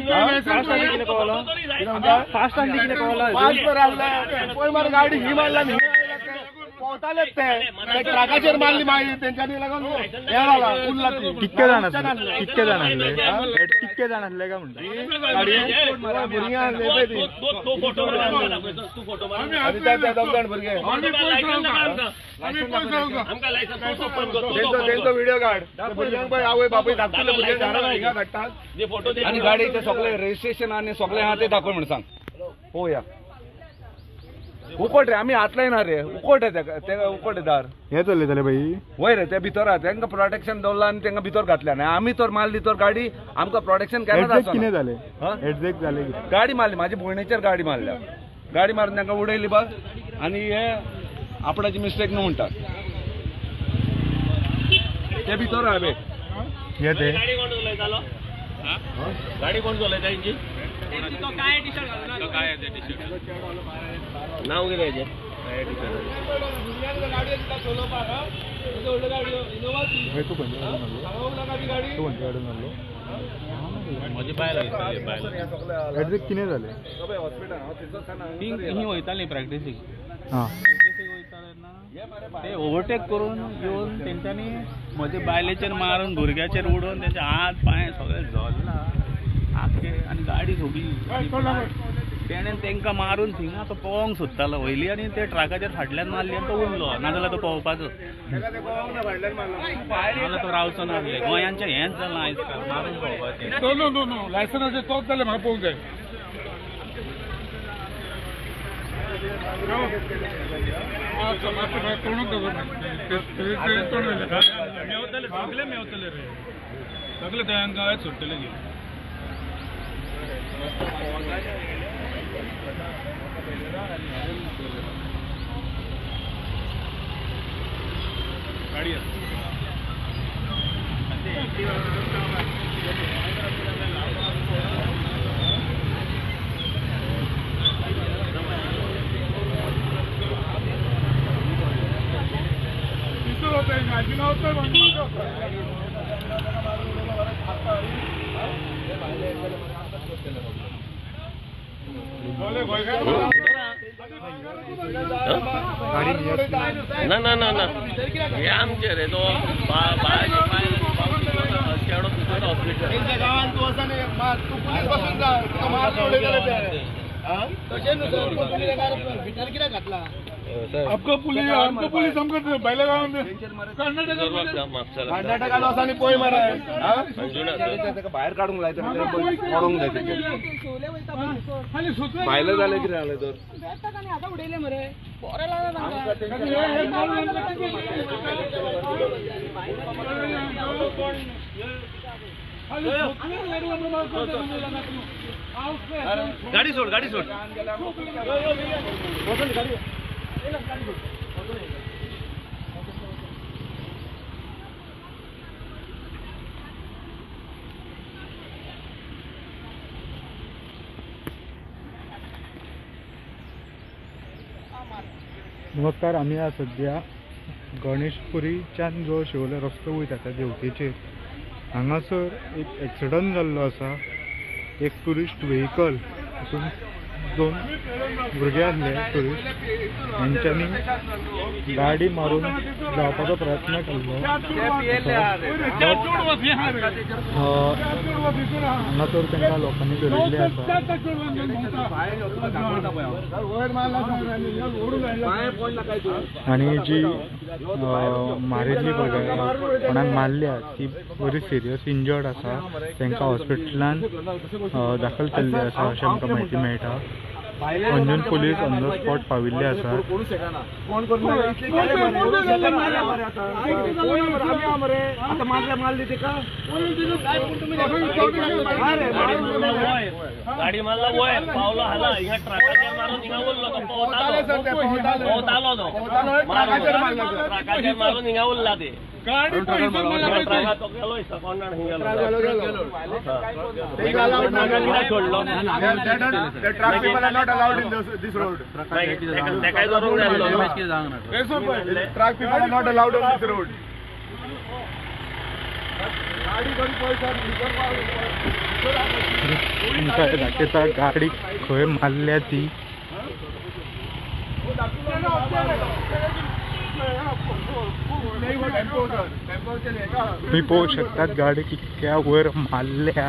Fast आसली कितें कळला? फास्ट तर आसले पळय मरे गाडी ही मारला पोवतालेच ते ट्रकाचेर मारली मागीर तेंच्यांनी लागून हें जाला उरला ती. कितके जाण आसले? कितके जाण आसले? कितके जाण आसले काय म्हणटा? भुरगीं आसले पळय ती आनी ते दोग जाण भुरगे तेंचो व्हिडिओ काड. भुरग्यांक पळय आवय बापूय धाकटुले भुरगे हिंगा धाडटात आनी गाडयेचें सगळें रजिस्ट्रेशन आनी सगळें आहा तें दाखय म्हण सांग. पळोवया उकोट रे आमी हात लायना रे. उकोट तेका उकोट दार हे चलयताले भाई. वय रे ते भितर आहा तेंका प्रोटेक्शन दवरला आनी तेंका भितर घातल्या. आनी आमी तर मारली तर गाडी आमकां प्रोटेक्शन केन्नाच आसना. कितें जालें? एडझॅक्ट जालें? गाडी मारली म्हाजी भयणीचेर गाडी मारल्या. गाडी मारून तेंका उडयली बस. आनी हे आपणाची मिस्टेक न्हू म्हणटात ते भितर आहा बे. हे ते गाडी कोण चलयतालो? गाडी कोण चलयता तेंची? नाव कितें हेजें? तूं खंयच्या गाडयेन मारलो? तूं खंयच्या गाडयेन मारलो? म्हजी बायल आसली. बायल एडझॅक्ट कितें जालें? ही वयताली प्रॅक्टिसीक. हां प्रॅक्टिसीक वयता तेन्ना ते ओवरटेक करून येवन तेंच्यांनी म्हजे बायलेचेर मारून भुरग्याचेर उडोवन तेंचे हात पांय सगळे झोल्ला आख्खे आनी गाडी सोगली. तेणें तेंकां मारून थिंगा तो पळोवंक सोदतालो वयली आनी ते ट्रकाचेर फाटल्यान मारली आनी तो उरलो. नाजाल्यार तो पळोवपाचो नाजाल्यार तो रावचो नासले. गोंयांचें हेंच जालां आयज काल मारून पळोवपाचें. नो नो नो लायसन्स तोच जाल्यार म्हाका पळोवंक जाय. मेवतले सगळे मेवतले रे सगळे तांकां सोडटले की. गाडी ना ना ना ना हे आमचे रे तो हॉस्पिटल आपको पुलीस आमकां पुलीस आमकां भायल्या गांवांत कर्नाटकान वचून पळय मरे. भायर काडूंक लायता पडोंक जाय तेजेर. भायलें जालें कितें जालें तर? गाडी सोड गाडी सोड. नमस्कार. आमी आज सद्या गणेशपुरीच्यान जो शिवोले रस्तो वयता त्या देवतेचेर हांगासर एक एक्सिडंट जाल्लो आसा. एक ट्युरिस्ट व्हेकल हातून दोन भुरगे आसले ट्युरिस्ट हेंच्यांनी गाडी मारून धांवपाचो प्रयत्न केल्लो. हांगासर तांकां लोकांनी धरिल्ले आसा. आनी जी मारिल्ली कोणाक मारल्या ती बरी सिरियस इंजर्ड आसा. तांकां हॉस्पिटलान दाखल केल्ले आसा अशें आमकां म्हायती मेळटा. Anjuna police on the spot पाविल्ले आसा. गाडी मारला वयर पावलो हाला हिंगा ट्रकाचेर मारून हिंगा उरलो तो पोवतालो तो ट्रकाचेर मारून हिंगा उरला ते ट्रकाचो गेलो कोणाक हिंगा सोडलो. Not allowed in this road. Truck people are not allowed on this road. तुमकां दाखयता गाडी खंय मारल्या ती. तुम्ही पळोवंक शकतात गाडी कितक्या वयर मारल्या.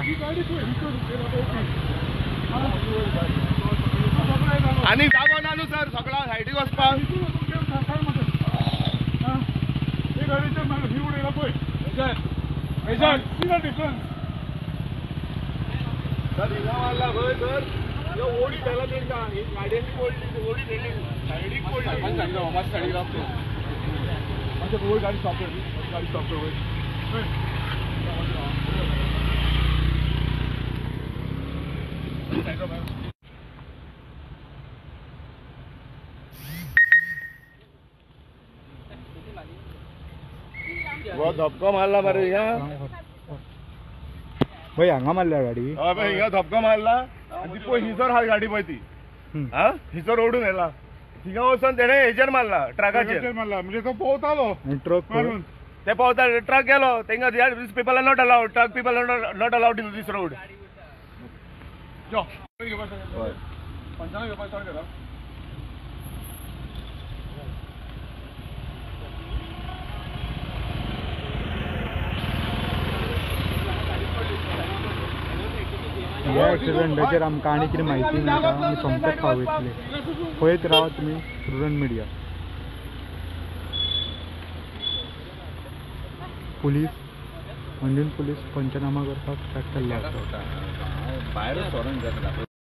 आनी जागो ना न्हू सर, सगळा सायडीक वचपाक. सर हिंगा मारला खंय सर, ओडी व्हेला तेंकां, ही गाडयेन पडली, ओडी व्हेली सायडीक पडली. गाडी स्टॉप कर, गाडी स्टॉप कर. धपको मारला मरे हिंगा. पळय हांगा मारल्या गाडी. हय पळय हिंगा धपको मारला आनी ती पळय हिजर आहा गाडी पळय ती. हा हिजर ओडून येला हिंगा वचोन तेणे हेजेर मारला, ट्रकाचेर मारला. म्हणजे तो पोंवतालो ट्रक मारून, ते पोंवता ट्रक गेलो तेंका. These people are not allowed, truck people are not allowed in this road. ह्या एक्सिडंटाचेर आमकां आनी कितें म्हायती मेळटा आमी सोमतेच पावयतले. पळयत रावा तुमी प्रुडंट मिडिया. पुलीस, अंजून पुलीस पंचनामा करपाक स्टार्ट केल्लो आसा. भायर सरून.